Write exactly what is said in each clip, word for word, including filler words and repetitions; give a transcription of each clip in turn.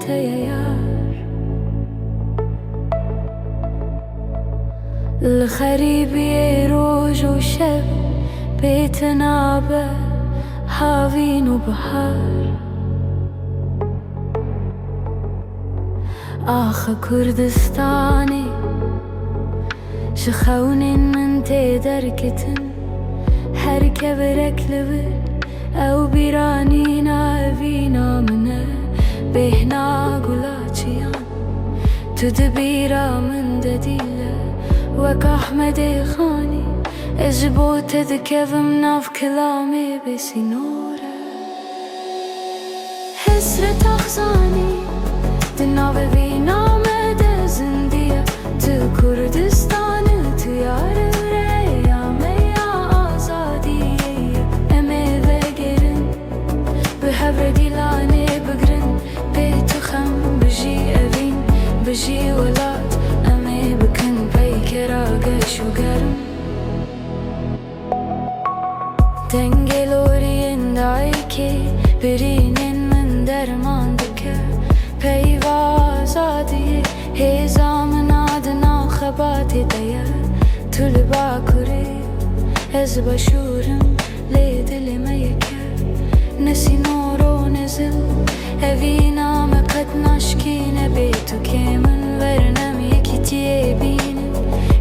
Te ye yar. Li xerîbiyê roj û şev bê te nabe havîn û bihar. Axa Kurdistanê, ji xewnên min tê derketin her kevirek li vir. Ew bîranîna evîna min e, bêhna gula çiyan. Tu di bîra min de dîle, wek Ahmedê Xanî. Ez ji bo te dikevim nav kilamê bêsînor e. Hesreta xizanî di nav evîna me de zindî ye. Tu Kurdistan î, tu yar û rêya me ya azadiyê ye. Em ê vegerin, bi hev re dîlanê bigrin. Bê tu xem bijî evîn, bijî welat. Em ê bikin peykera geş û germ. Dengê loriyên dayikê birînên min derman dike. Peyva azadiyê hêza min a di nav xebatê de ye. Tu li Bakurê, ez Başûr im, lê dilê me yek e. Ne sînor û ne zil, evîna me qet naşkîne. Bê tu kê min werin em yekîtiyê bînin,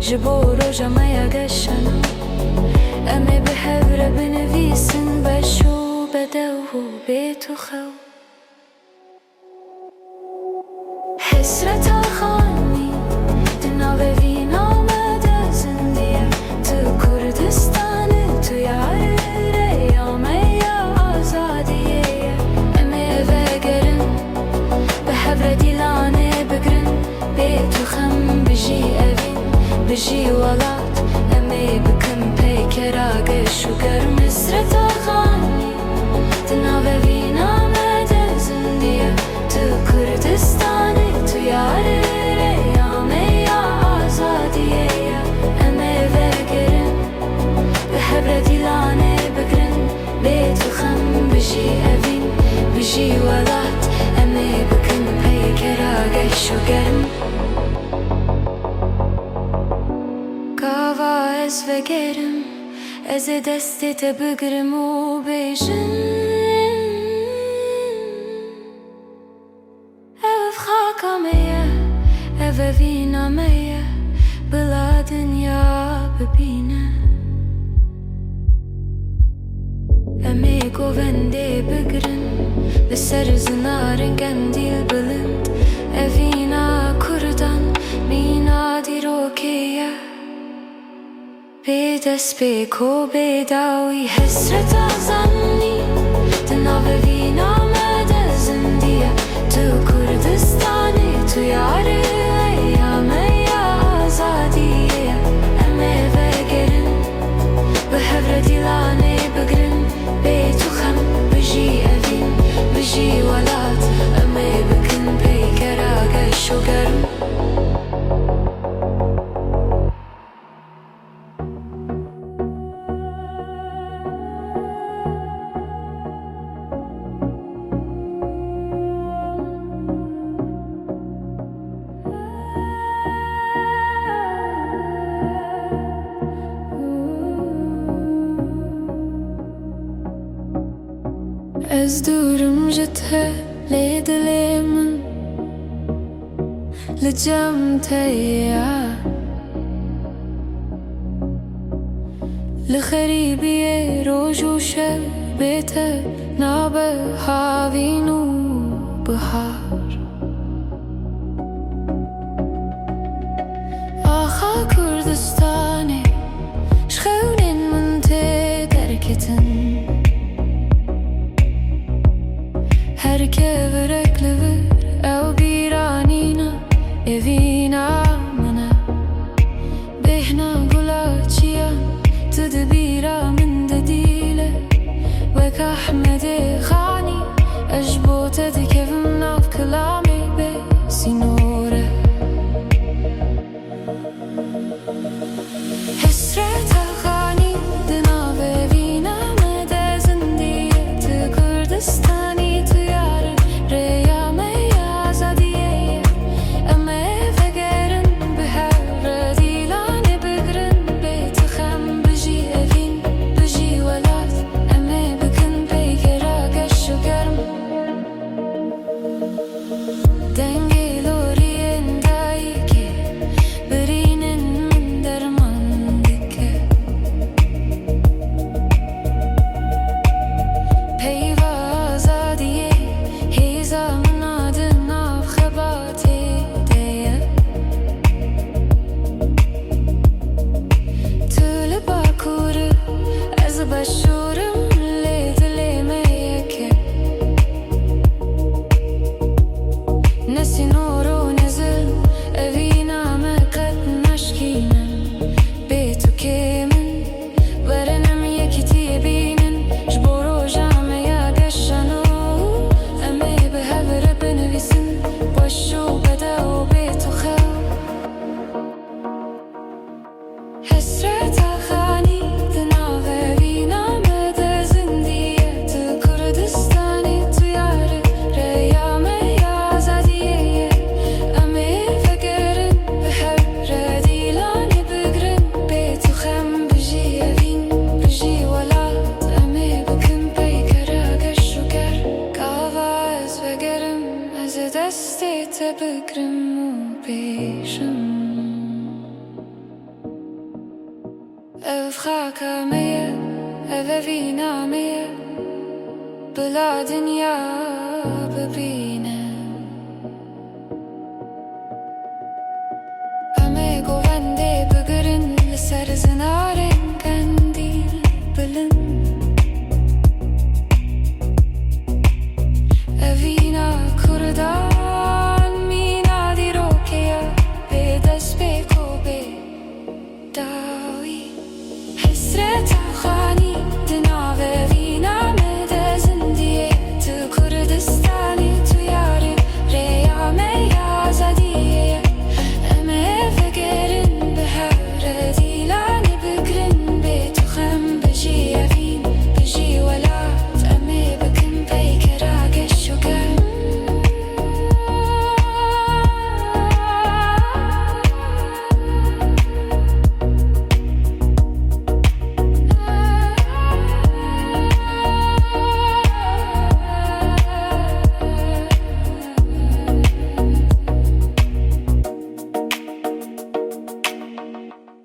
ji bo roja me ya geşana. Em ê bi hev re binivîsin beş û bedew û bê tu xew. Hesreta xanî di nav evîna me de zindî ye. Tu Kurdistan î, tu yar û rêya me ya azadiyê ye. Em ê vegerin, bi hev re dîlanê bigrin. Bê tu xem bijî evîn, bijî welat. Em ê bikin peykera geş û germ. Hesreta xanî di nav evîna me de zindî ye. Tu Kurdistan î, tu yar û rêya me ya azadiyê ye. Em ê vegerin, bi hev re dîlanê bigrin. Bê tu xem bijî evîn, bijî welat. Em ê bikin peykera geş û germ. Gava ez vegerim, ez ê destê te bigrim û bêjim: Ev xaka me ye, ev evîna me ye, bila dinya bibîne. Em ê govendê bigrin, li ser zinarên kendîl bilind. Evîna Kurdan mîna dîrokê ye. Bê destpêk û bê dawî hesreta zanî di nav evîna me de zindî ye. Tu Kurdistan î, tu yar û rêya me ya azadiyê ye. Em ê vegerin, bi hev re dîlanê bigrin. Bê tu xem bijî evîn, bijî welat. Em ê bikin peykera geş û germ. Ez dûr im ji te, lê dilê min li cem te ye. Li xerîbiyê roj û şev bê te nabe havîn û bihar. Axa Kurdistanê, ji xewnên min tê derketin. Her kevirek li vir ew bîranîna evîna min e. Bêhna gula çiyan, tu di bîra min de dîle. Wek Ahmedê Xanî, ez ji bo te destê te bigrim û bêjim: Ev xaka me ye, ev evîna me ye, bila dinya bibîne.